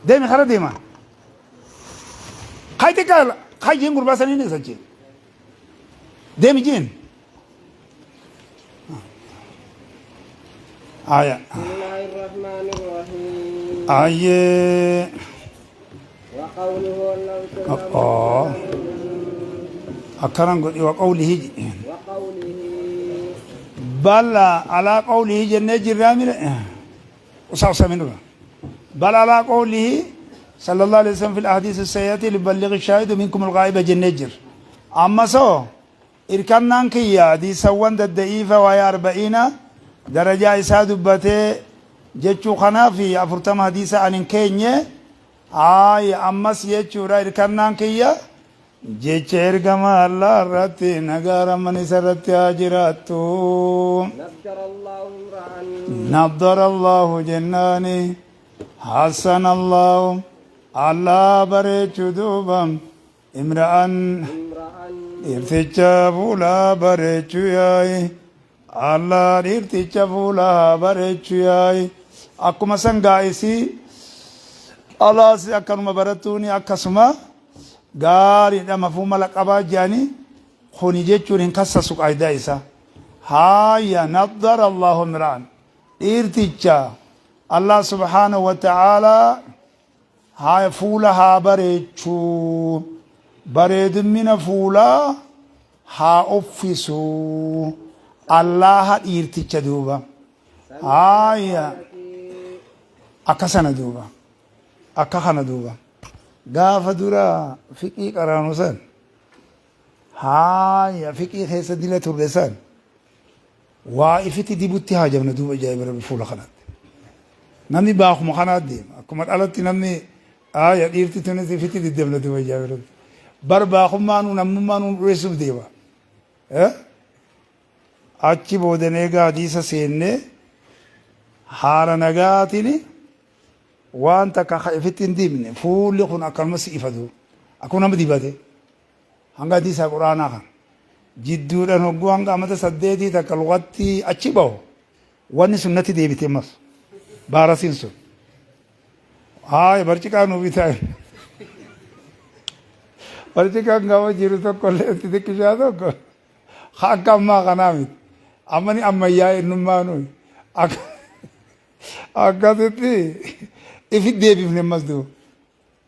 Deemi kara deema. Kai xiqqaa kai jeen gurbaa saniin isa jeen. Deemi jeen. Aya. Bismillahirrahmanirrahim. Ayyee. وقوله اللهم Oh. Akkanan godhi wa qawlihi jedhe. وقوله Bal alaa qawlihi jennee jirraa mire. Usaa minura. Bal alaa qawlihi sallallahu alaihi wasallam fil ahadiis as-sayyi'ati liballighi shaahidu minkum al-ghaiba jennee jirra. Amma soo irkannaan kiyya hadiisawwan dadda'iifa waa'ee arba'iina darajaa isaa dubbatee jechuu kanaaf 40 hadiisa ani hin keenye. Haaya ammas jechuudha irkannaan kiyya jecha ergama Allah irratti nagaa rahman isa irratti haa jiraattu. نضر الله امرأ Naddara Allahu jennaani hassana Allahu Allah bareechu duuba imra'an امرأ dhiirticha fuulaa bareechu yaa'i Allah dhiirticha fuulaa bareechu yaa'i akkuma san gaa'isii Alaas akkanuma barattuuni akkasuma gaariidha mafhuuma laqabaa jedhanii kuni jechuun hin kassasu qaayidaa isaa. Haaya naddara Allahu imra'an dhiirticha Allah subhaanahu wa ta'aalaa haaya fuula haa bareechu bareedummina fuulaa haa uffisu Allaha dhiirticha duuba. Haaya akka sana duuba akka kana duuba gaafa dura fiqii qaraanu san haaya fiqii keessa dila turre san waa ifitti dibutti haajamna duuba ajaa'iba rabbi fuula kanatti namni baakuma kanaa deema akkuma dhalatti namni haaya dhiirti tunis ifitti diddemna duuba ajaa'iba rabbi bar baakummaanuu namummaanuu dhureessuuf deema. Achi boodan eega hadiisa seenne haala nagaatiin waan takka ka ifitti hin dibne fuulli kun akkanuma si ifatu akkuma nama dibate hanga hadiisa quraanaa kan jidduudhaan hogguu hanga amata saddeetii takka lugatti achi bahu wanni sun natti deebite ammas baarasiin sun haaya barciqaa nuu bitaa barciqaan gaafa jiru tokko illee xixiqqishaa tokko Ka akka ammaa kanaa miti. Amma ni ammayyaa ennummaa nuyi. Akkasitti ifi deebifne ammas duuba.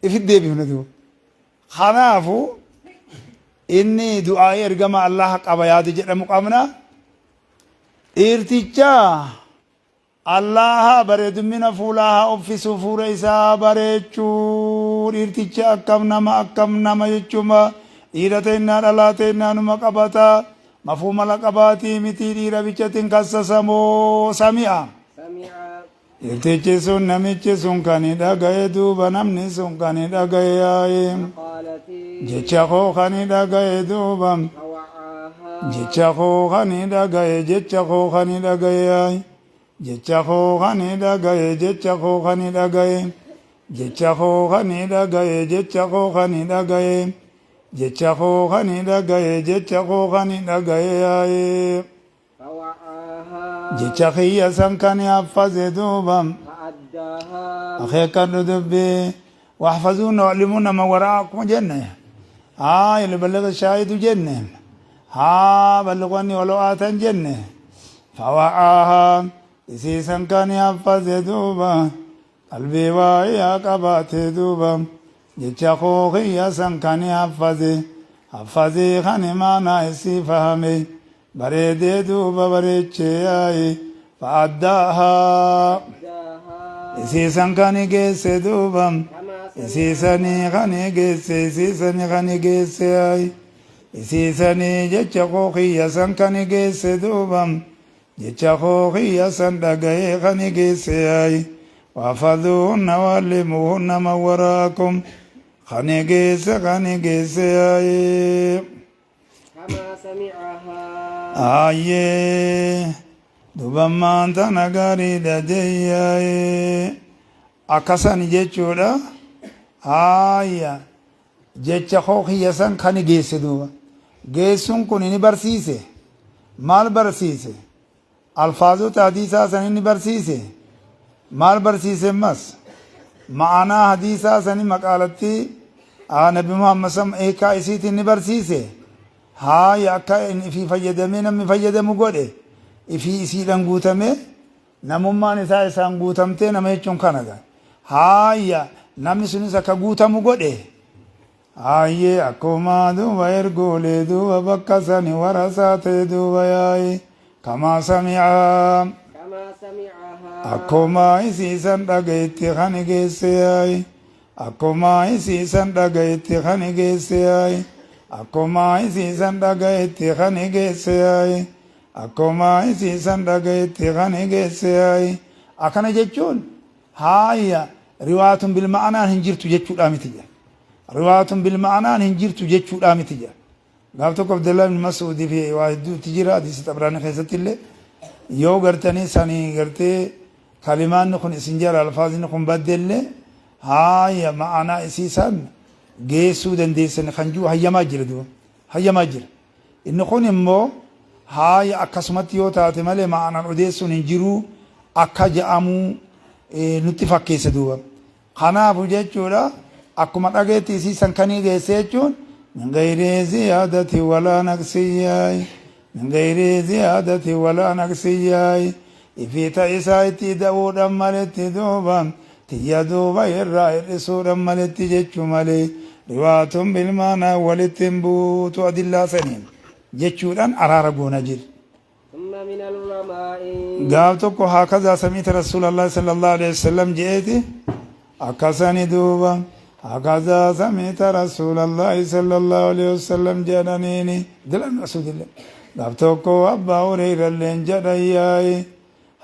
Ifi deebifne duuba. Kanaafu inni du'aa'ii ergama Allah qaba yaada jedhamu qabna. Dhiirticha Allaaha bareedummina fuulaa haa uffisu fuula isaa haa bareechu dhiirtichi akkam nama akkam nama jechuma dhiira teennaa dhalaa teennaa numa qabata mafhuuma laqabaatii mitii dhiira bichatin kassasamoo sami'a Sami'a. Dhiirtichi sun namichi sun kani dhagaye duuba namni sun kani dhagaye yaaye Maqaalatii. Jecha koo kani dhagaye duuba Fawa'aahaa. Jecha koo kani dhagaye jecha koo kani dhagaye yaaye Jecha koo kani dhagaye jecha koo kani dhagaye jecha koo kani dhagaye jecha koo kani dhagaye jecha koo kani dhagaye jecha koo kani dhagaye yaaye Fawa'aahaa. Jecha kiyya san kani haffaze duuba Fa'addaahaa. Akeekkadhu dubbii wahfazuuna wa'limuuna man wara'akum jenne haa liballighi shaahidu jenne haa ballighani walau aatan jenne fawa'aahaa isii san kani haffaze duuba qalbii waa'iyaa qabaate duuba jecha koo kiyya san kani haffaze haffazee kani maanaa isii fahame bareedee duuba bareechee yaa'i fa'addaahaa isiisan kani geesse duuba isiisanii kani geesse isiisanii kani geesse yaa'i isiisanii jecha koo kiyya san kani geesse duuba jecha koo kiyya san dhaga'ee kani geesse yaa'i wafaduhunna waallimuhunna man waraakum kani geesse kani geesse yaa'i. Kamaa sami'ahaa. Ayyee duba ammaan tana gaariidha jeyyaaye akkasani jechuudha. Haaya jecha koo kiyya san kani geesse duuba. Geessuun kun ni barsiise. Maal barsiise? Alfaazota hadiisaa san inni barsiise. Maal barsiise ammas? Ma'anaa hadiisaa sani maqaalatti Nabi Muhammad sam hiikaa isiitiin ni barsiise. Haaya, akka inni ifii fayyadamee namni fayyadamu godhe, ifii isiidhan guutamee, namummaan isaa isaan guutamtee, nama jechuun kana gaa. Haaya, namni sunis akka guutamu godhe. Haayye, akkuma duuba ergoolee duuba bakka sani warasaa ta'e duuba yaa'i kamaa sami'aa. Kamaa sami'ahaa. Akkuma isiisan dhagayetti kani geesse yaa'i. Akkuma isiisan dhagayetti kani geesse yaa'i. Akkuma isiisan dhagayetti kani geesse yaa'i. Akkuma isiisan dhagayetti kani geesse yaa'i. Akkana jechuun, haaya, riwaayatun bil ma'anaan hin jirtu jechuudhaa miti jedha. Riwaayatun bil ma'anaan hin jirtu jechuudhaa miti jedha. Gaaf tokko Abdullah ibn Mas'uud fi waa hedduutti jira hadiisa Xabraanii keessatti illee, yoo gartanii sanii gartee kalimaanni kun isin jala alfaazni kun badde illee, haaya, ma'anaa isii san geessuu dandeessan kan jiru hayyamaa jira duuba, hayyamaa jira. Inni kun immoo, haaya, akkasumatti yoo taate malee ma'anaan odeessuun hin jiruu akka ja'amuu nutti fakkeessa duuba. Kanaafu jechuudha, akkuma dhageetti isii san kanii geesse jechuun min gayri ziyaadati walaa naqsiyyaay, min gayri ziyaadati walaa naqsiyyaay, ifii ta isaa itti ida'uudhan maletti duuba, tiyya duuba irraa hir'isuudhan maletti jechu malee, riwaatun bilmaanaa walitti hin buutu adillaa saniin jechuudhaan araara goona jir. Summa min al-ulamaa'i. Gaaf tokko haakazaa samiita rasuulallahi sallallahu alaihi wasallam je'eeti akkasani duuba haakazaa samiita rasuulallahi sallallahu alaihi wasallam jedhaniini Abdullah ibn Mas'uud illee gaaf tokko Abbaa Hureyra illeen jedhan yaa'i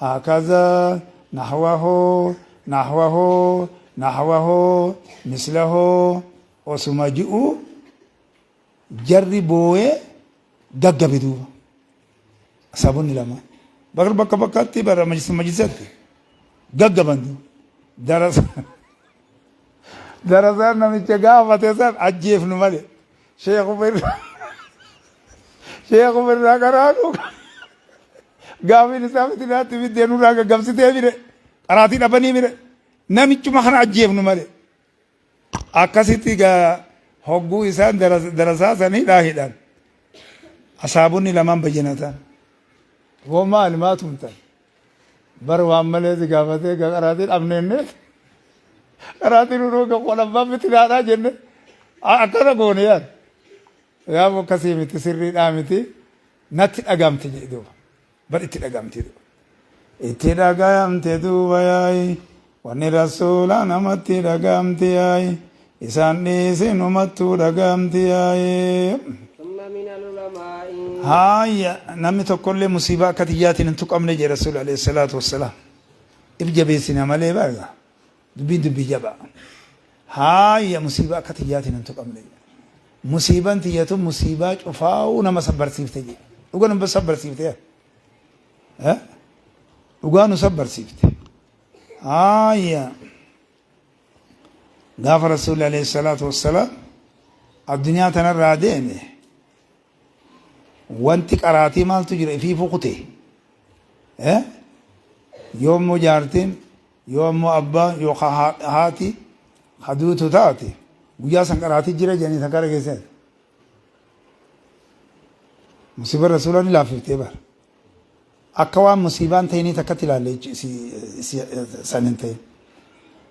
haakazaa nahwahu nahwahu nahwahu mislahu osuma ji'uu jarri boo'ee gaggabe duuba. Asaabonni lama bakka bakka bakkatti bara majlisa majlisatti gaggaban duuba. Darasa darasaan namicha gaafate san ajjeefnu malee sheekuma irraa sheekuma irraa qaraanu gaafiin isaa fitinaatti fiddee nurraa gaggabsitee mire, qaraatii dhabanii mire, namichuma kana ajjeefnu malee. Akkasitti egaa hogguu isaan darasaa san hidhaa hidhan. Asaabonni lamaan bayyanatan. Hoo maali maa tumtan? Bar waan malee si gaafatee egaa qaraatii dhabneenne. Qaraatii nuruu egaa qolabbaa fitinaadhaa jenne. Akkana goone yaad. Yaa akkasii miti, sirriidhaa miti. Natti dhagaamte jedhe duuba. Bar itti dhagaamte duuba. Itti dhagayamte duuba yaa'i. Wanni rasuula namatti dhagayamti yaa'i. Isaan dhiisi numattuu dhagayamti yaa'i. Summa min al-ulamaa'i. Haaya, namni tokkollee musiibaa akka tiyyaatiin hin tuqamne jedhe rasuul alayhi salaatu wassalaam. If jabeessina malee baga. Dubbiin dubbii jabaa. Haaya, musiibaa akka tiyyaatiin hin tuqamne jedhe. Musiibaan tiyyatun musiibaa cufaa'uu nama sabbarsiifte jedhe. Dhuga nama sabbarsiifte yaa. Eh? Dhugaa nu sabbarsiifte. Haaya. Gaafa Rasuulli alayhi salaatu wassalaam addunyaa tanarraa deeme, wanti qaraatii maaltu jira ifiifuu kute. Eh? Yoo immoo jaartiin, yoo ammoo abbaan yookaan haati haduutu taate, guyyaa san qaraatii jira jedhanii san kara keessatti. Musiiba Rasuulaa ni laaffiftee bara. Akka waan musiibaan ta'inii takkatti ilaalle san hin ta'in.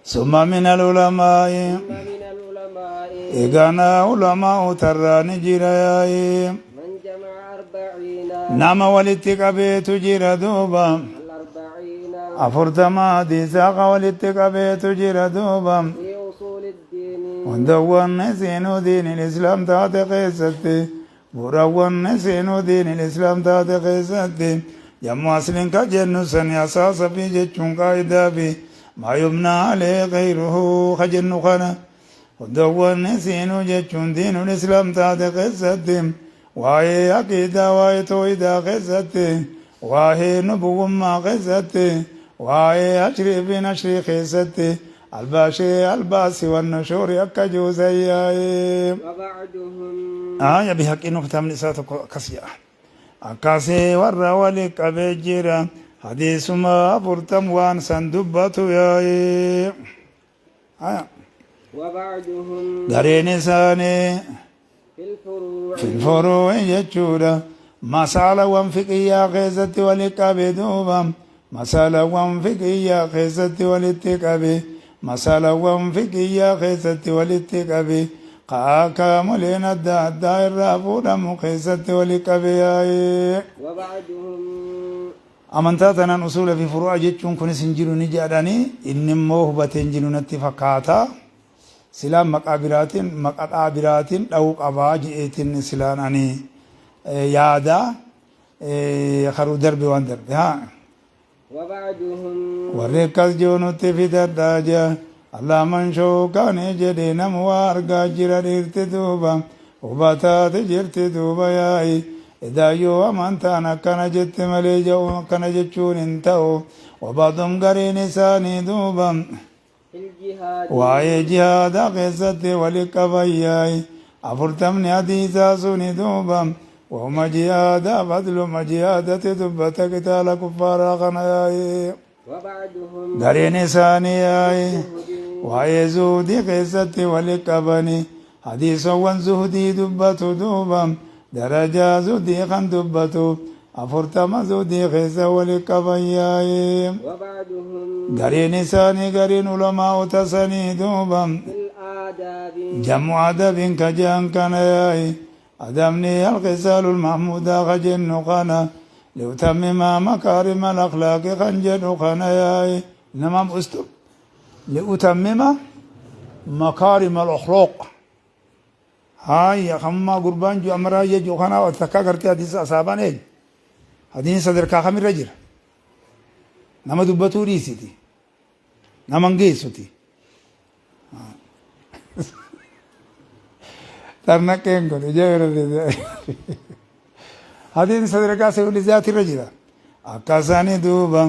Summa min al-ulamaa'i. Summa min al-ulamaa'i. Eeganaa ulamaa'u tarraa ni jira yaa'i. Man jama'a arba'iina. Nama walitti qabeetu jira duuba. Al-arba'iina. 40 hadiisaa ka walitti qabeetu jira duuba. Fi usuuli diini. Hundawwan seenuu diinil islaam taate keessatti, bu'uurawwan seenuu diinil islaam taate keessatti, jammu aslin ka jennu sani asaasa fi jechuun qaa'idaa fi maa yubnaa alee gayruhu ka jennu kana. Hundawwan seenuu jechuun diinul islaam taate keessatti, waa'ee aqiidaa, waa'ee toohidaa keessatti, waa'ee nubuwwummaa keessatti, waa'ee ashrii fi nashrii keessatti, albaashee albaasi wannushuuri akka juusayyaa'ee. Waba'duhum. Aya bihaqiin kitaabni isaa tokko akkas jedha. Akkasii warra wali qabee jira hadiisuma 40 waan san dubbatu yaa'ee. Haya. وبعدهم Gareen isaanii في الفروع في الفروع jechuudha. Masaalawwan fiqiyyaa keessatti walitti qabe duuba. Masaalawwan fiqiyyaa keessatti walitti qabe. Masaalawwan fiqiyyaa keessatti walitti qabe. Qaakaamoleen adda addaa irraa fuudhamu keessatti walitti qabe yaa'ee. وبعدهم Amantaa tanaan usuula fi furu'a jechuun kunis hin jiru ni jedhanii inni immoo hubatee hin jiru natti fakkaata. Silaan maqaa biraatiin maqadhaa biraatiin dha'uu qabaa je'eetiin silaan ani yaada karuu darbe waan darbe haa. وبعدهم Warri akkas jiru nutti fidadhaa jea. Allaaman shookaanii jedhee nama waa argaa jira dhiirti duuba. Hubataate jirti duuba yaa'i. Edaayyoo amantaan akkana jette malee ja'u akkana jechuun hin ta'u. Wabadum gariin isaanii duuba. في الجهاد Waa'ee jihaadaa keessatti wali qaban yaa'i. Afurtamni hadiisaa suni duuba. Wahuma jihaadaa fadluma jihaadatti dubbata qitaala kuffaaraa kana yaa'i. وبعدهم Gareen isaanii yaa'i. الزهد Waa'ee zuhudii keessatti wali qabani. Hadiisawwan zuhudii dubbatu duuba. Darajaa zuhudii kan dubbatu. Afurtama zuhudii keessa wali qaban yaa'i. وبعدهم Gareen isaanii gariin ulamaa'ota sanii duuba. في الآداب جمع أدب كجان كان ياي أدمني الخصال المحمودة خجن قنا لأتمم مكارم الأخلاق خنجن قنا ياي نمام أستب لأتمم مكارم الأخلاق هاي خما قربان جو أمرا يجو خنا وتكا قرتي حديث أصابان إيه حديث صدر كاخم الرجل نما دبتو ريسيتي نما نجيسوتي Tarnaqqeen kun ija bira hadiin sadarkaa sibilizaati irra jira. Akka isaanii duuba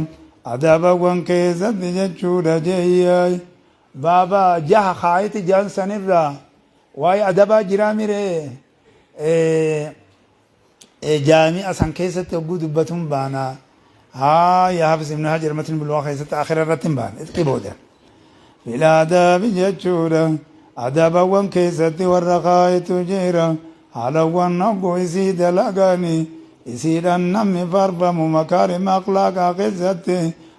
adaabawwan keessatti jechuudha jeeyyaay. Baaba jaha kaayiti jaan sanirraa waa'ee adabaa jiraa miree jaami'a san keessatti hogguu dubbatuun baana. Haa yaa Hafiz Ibn Hajar matni bulwaa keessatti akhira irratti hin baane itqi booda. Fil aadaabi jechuudha. Adaabawwan keessatti warra kaayetu jira. Haalawwan hogguu isii dalagani. Isiidhaan namni faarfamu makaarima akhlaaqaa keessatti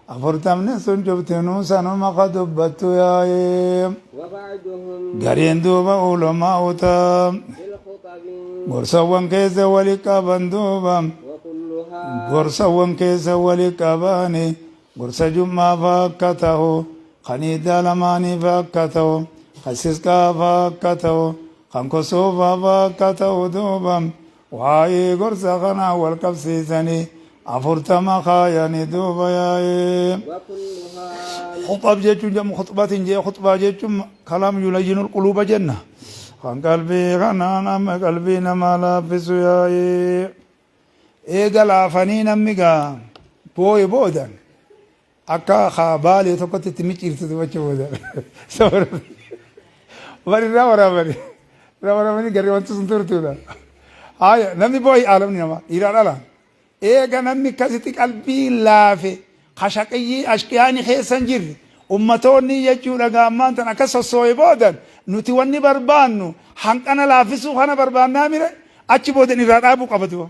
afurtamni sun cuftinuu sanuma ka dubbattu yaa'ee. وبعدهم Gareen duuba ulamaa'ota في الخطب gorsawwan keessa wali qaban duuba. وكلها Gorsawwan keessa wali qabani gorsa jummaa faa akka ta'u kan iidaa lamaanii faa akka ta'u kan sisqaa faa akka ta'u kan kosoofaa faa akka ta'u duuba waa'ee gorsa kanaa wal qabsiisanii afurtama kaayanii duuba yaa'ee. وكلها Khuxab jechuun jedhamu khuxbatiin jee khuxbaa jechuun kalaam yulayyinul quluuba jenna. Kan qalbii kanaa nama qalbii namaa laaffisu yaa'ee. Eega laafanii namni gaa booye boodan akka kaa baalee tokkotti itti micciirtu dubbachuu boodan. Bari irraa waraabani. Irraa waraabanii garee wanti sun turtuudha. Haaya namni booye aalamni namaa dhiiraa dhalaan. Eega namni akkasitti qalbii laafe kashaqiyyi ashqiyaani keessa hin jirre ummatoonni jechuudha gaammaan tan akka sossoo'e boodan nuti wanni barbaannu hanqana laaffisuu kana barbaannaa mire achi boodan irraa dhaabuu qabatu.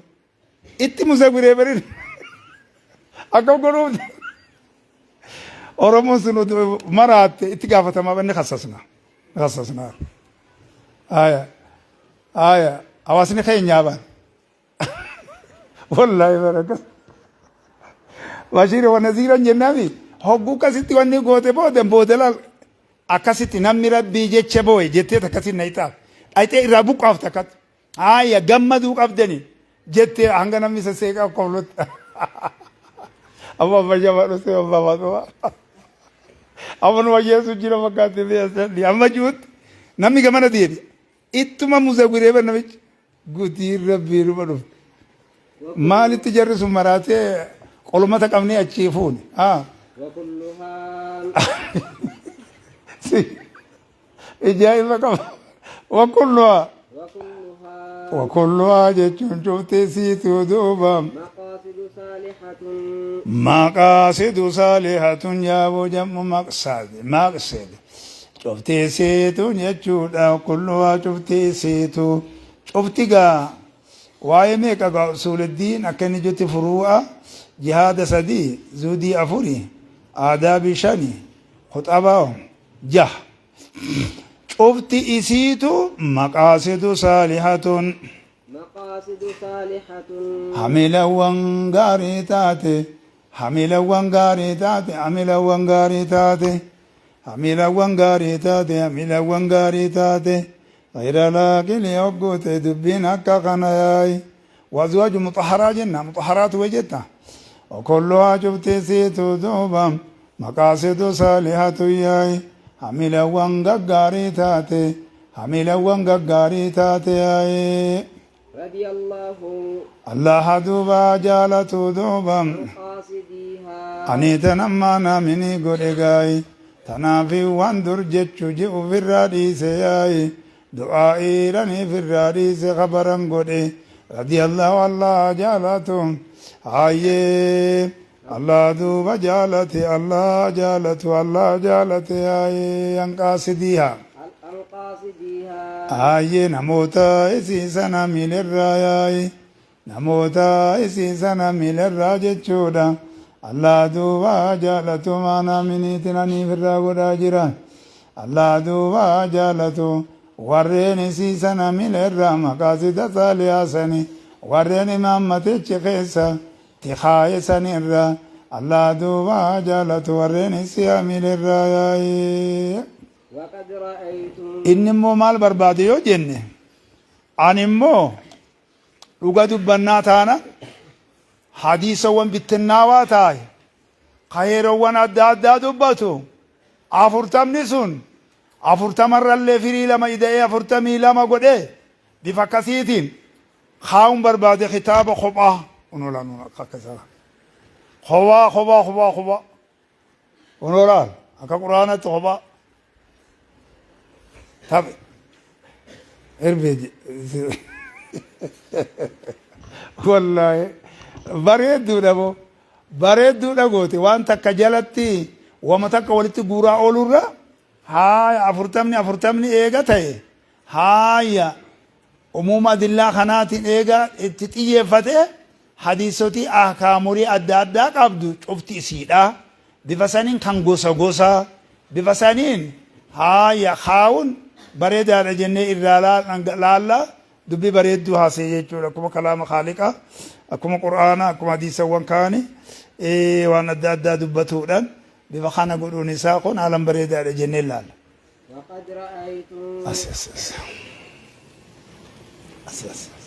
Itti musawwiree barin akka godhuuf Oromoon sun maraatte itti gaafatamaa inni kassasna. Kassasna. Aya. Aya. Hawaasni keenyaa baan. Wallaahi baraka. Bashiir wa naziiran jennaami hogguu akkasitti wanni goote booda booda laal akkasitti namni rabbii jecha booye jettee akkasitti na ixaaf. Dhayxee irraa buqqaaf takkatti. Haaya gammaduu qabdani jettee hanga namni sasseeqaa koflutti. Amma amma jabaa dhufee amma amma amma nu wayyeessu jira fakkaatti biyya amma jirutti namni gamana deebi'a. Ittuma muzawwiree bar namichi guutii rabbii numa dhufte. Maalitti jarri sun maraatee qolmata qabnee achii fuune. Haa. وكلها Ijaa'iba qaba. Wakulluhaa. وكلها Wakulluhaa jechuun cuftee siituu duuba. مقاصد صالحة Maqaasidu saalihatun yaaboo jam'u maqsad. Maqsid. Cufti isiitu jechuudha. Kulluhaa cufti isiitu. Cufti gaa waa'ee meeqa gaa usuuliddiin akka inni jetti furuu'a jihaada sadii, zuudii afuri, aadaabii shani, khuxabaa jaha. Cufti isiitu maqaasidu saalihatun. Maqaasidu saalihatun. Hamilawwan gaarii taate, hamilawwan gaarii taate, hamilawwan gaarii taate, hamilawwan gaarii taate, hamilawwan gaarii taate. Ghayra laaqili hogguu ta'e dubbiin akka kana yaa'i. Waazwaaju muxaharaa jenna, muxaharaatu way jetta. Okolluhaa cufti isiitu duuba maqaasidu saalihatu yaa'i. Hamilawwan gaggaarii taate, hamilawwan gaggaarii taate yaa'i. Radiyallahu. Allaha duuba jaalatu duuba. An qaasidiihaa. Ani tanammaa naaminii godhe gaayi. Tanaafi waan dur jechu ji'u firraa dhiise yaayi. Du'aa'iidhanii firraa dhiise khabaran godhe. Radiyallahu Allah jaalatu. Hayyee. Allah duuba jaalate Allah jaalatu Allah jaalate yaayi an qaasidiihaa. An qaasidiihaa. Hayyee namoota isii sana miilirraa yaayi. Namoota isii sana miilarraa jechuudha. Allah duuba jaalatu maanaa miniitiin aniif irraa godhaa jira. Allah duuba jaalatu warreen isii sana miilarraa maqaasida saalihaa sani warreen imaammatichi keessa tikaaye sanirraa Allah duuba jaalatu warreen isii miilarraa yaa'ee. Waqad ra'aytum. Inni immoo maal barbaade yoo jenne ani immoo Dhuga dubbannaa taana hadiisawwan bittinnaawaa taahe ka heerowwan adda addaa dubbatu afurtamni sun afurtamarrallee firii lama ida'ee 42 godhee bifa akkasiitiin kaa'uun barbaade kitaaba kophaa unolaan akka isaa kophaa kophaa kophaa kophaa unolaan akka quraanatti kophaa Taphe. Irbee Wallaahi bareedduudha boo. Bareedduudha goote waan takka jalatti wama takka walitti guuraa oolurra haaya afurtamni afurtamni eega ta'e haaya umuuma adillaa kanaatiin eega itti xiyyeeffate hadiisotii ahkaamurii adda addaa qabdu cufti isiidha. Bifa saniin kan gosa gosaa bifa saniin haaya kaawun bareedaadha jennee irraa laalla dubbii bareedduu haasee jechuudha. Akkuma kalaama khaaliqa akkuma qur'aana akkuma hadiisawwan kaani waan adda addaa dubbatuudhaan bifa kana godhuun isaa kun haalan bareedaadha jennee laalla. Waqad ra'aytu. As as as. As as as.